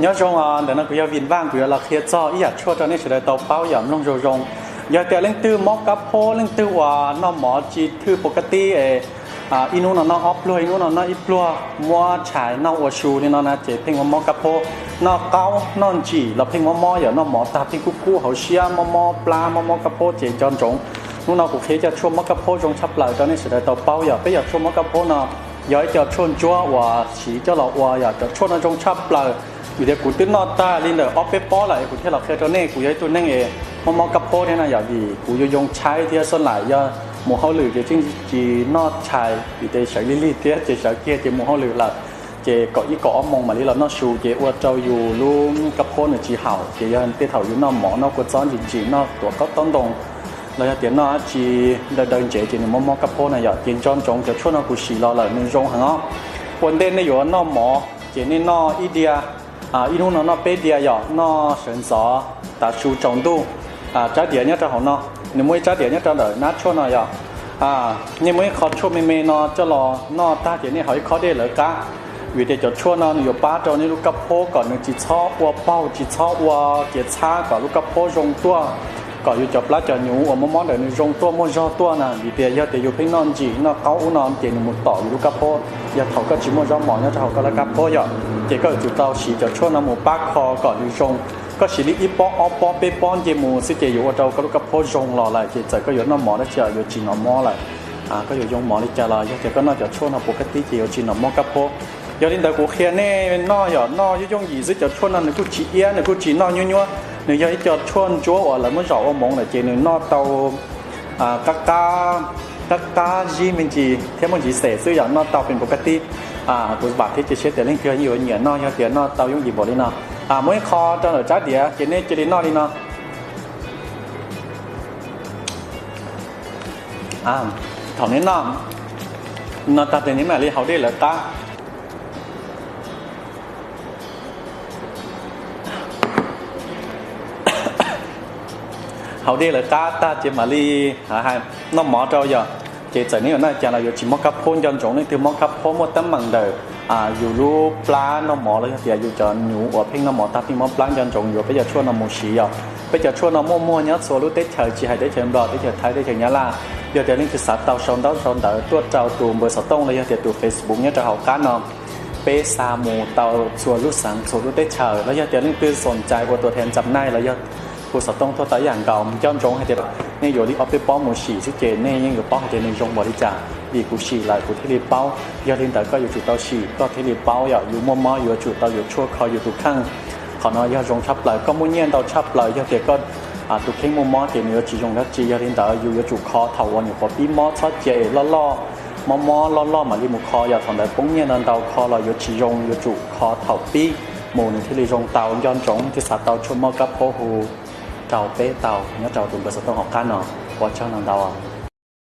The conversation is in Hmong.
Nyob zoo, ntawm no kuv yog Vim Vaj, kuv yuav los qhia txog ib yam tshuaj rau nej sawv daws tau paub yom, mloog zoo zoo. Yog tias leej twg mob kab phob, leej twg uas noj mov tsis thwj pov ka tib es ib hnub no noj ob pluag, ib hnub no noj ib pluag, muab tshais noj ua su li no na ces pheej mob mob kab phob. Noj qaub noj ntsim los pheej mob mob, yog noj mov tag pheej kub kub hauv siab, mob mob plab, mob mob kab phob ces nco ntsoov. Hnub no kuv qhia cov tshuaj mob kab phob zoo tshaj plaws rau nej sawv daws tau paub yom. Peb cov tshuaj mob kab phob no yog ib co tshuaj ntsuab uas siv coj los ua yom. Cov tshuaj no zoo tshaj plaws vim tias kuv twb noj tag li ntawm ob peb pob lawm es kuv thiaj los qhia rau nej. Kuv yog ib tug neeg es mob mob kab phob thiab na yom, vim kuv yuav yoo tshaib thiab xab laim, yog mus hauj lwm ces tseem tsis noj tshais vim tias sawv lig lig thiab ces sawv kiag ces mus hauj lwm lawm. Ces kaum ib kaum ob moos mam li los noj su ces ua rau yus lub kab phob nws tsis haum. Ces yog tej thaum yus noj mov noj kua txob ntsim ntsim, noj tuam qaub taub ntoo los yog tias noj dab tsi daw daw ntsev ces nws mob mob kab phob na yom. Ces nco ntsoov cov tshuaj no kuv siv los lawm nws zoo heev os. Ua ntej nej yuav noj mov ces nej noj ib diav, ib hnub no noj peb diav yom, noj sawv ntxov tav su tsaus ntuj. Tsab diav nyob rau hauv no, nws muaj ib tsab diav nyob rau ntawm nab tshuaj no yom. Nej muab ib qho tshuaj me me no coj los noj tag ces nej haus ib khob dej lawv qab, vim tias cov tshuaj no nws yuav pab rau nej lub kab phob kom nws tsis txhob ua paug, tsis txhob ua kiav txhab, kom lub kab phob zoo tuaj, kom yus cov plab cov hnyuv uas mob mob ntawd nws zoo tuaj muaj zog tuaj na. Vim tias yog tias yus pheej noj ntsim noj qaub ub no ces nws mus tom yus lub kab phob. Yog thaum koj tsis muaj zaub mov nyob rau hauv koj lub kab phob yom, ces koj yuav tsum tau siv cov tshuaj no mus pab kho kom nws zoo. Koj siv li ib pob ob pob peb pob nce mus xwb ces yuav ua rau koj lub kab phob zoo los lawm ces txawm koj yuav noj mov dab tsi yuav tsis hnov mob lawm. Koj yuav yoo mov li cas los yog tias koj noj cov tshuaj no puv kab tib ces yuav tsis hnov mob kab phob. Yog li ntawd kuv qhia nej noj yom, noj yooj yooj yim xwb, cov tshuaj no nws kuj tsis iab, nws kuj tsis noj nyuab nyuab, nws yog ib co tshuaj ntsuab uas lawv muab zaum ua moov lawm ces nws noj tau qab qab, qab qab zib me ntsis thiab muaj ntsis xes xwb yom, noj tau pes nkaus kab tib. Kuv vam thiab cia siab tias leej twg yeej yuav nyiam noj yog tias noj tau yooj yim npaum li no. Muaj ib qho rau ntawm tsab diav ces nej cia li noj li no. Thaum nej noj no tag ces nej mam li haus dej lawv qab. Haus dej lawv qab tag ces mam li noj mov rau yom. Ces txawm nej yuav noj cas los yuav tsis mob kab phob, nco ntsoov leej twg mob kab phob muaj teeb meem ntawm yus lub plab noj mov los yog tias yus cov hnyuv uas pheej noj mov tag pheej mob plab nco ntsoov yuav peb cov tshuaj no mus siv yom. Peb cov tshuaj no muaj muag nyob txhua lub teb chaws, tsis hais teb chaws Nplog, teb chaws Thaib, teb chaws Nyab Laj. Yog tias leej twg xav tau sau ntaub sau ntawv tuaj rau tus npawb xov tooj los yog tias tus Facebook nyob rau hauv qab no, peb xa mus tau txhua lub xeev txhua lub teb chaws. Los yog tias leej twg xoom cai ua tuam thev ntxam naij los yog hu xov tooj tuaj tau ib yam nkaus. Nco ntsoov hais tias nej yuav li ob peb pob mus sim xwb ces nej yeej yuav paub hais tias nws zoo npaum li cas, vim kuv sim lawm kuv thiaj li paub. Yog li ntawd koj yuav tsum tau sim koj thiaj li paub yom. Yus muaj mob yuav tsum tau yuav tshuaj kho yus tus kheej. Qhov no yog zoo tshaj plaws, koj muaj nyiaj ntau tshaj plaws, yog tias koj tus kheej muaj mob ces nws yuav tsis zoo dab tsi. Yog li ntawd yus yuav tsum kho thaum uas nyuam qhuav pib mob, txhob cia es loj loj, mob mob loj loj mam li mus kho, yog thaum ntawd poob nyiaj ntau ntau kho los yuav tsis zoo. Yuav tsum kho thaum pib mus nws thiaj li zoo tau. Nco ntsoov leej twg xav tau tshuaj mob kab phob hu rau peb tau nyob rau tus npawb xov tooj hauv qab no. Ua tsaug ntau ntau.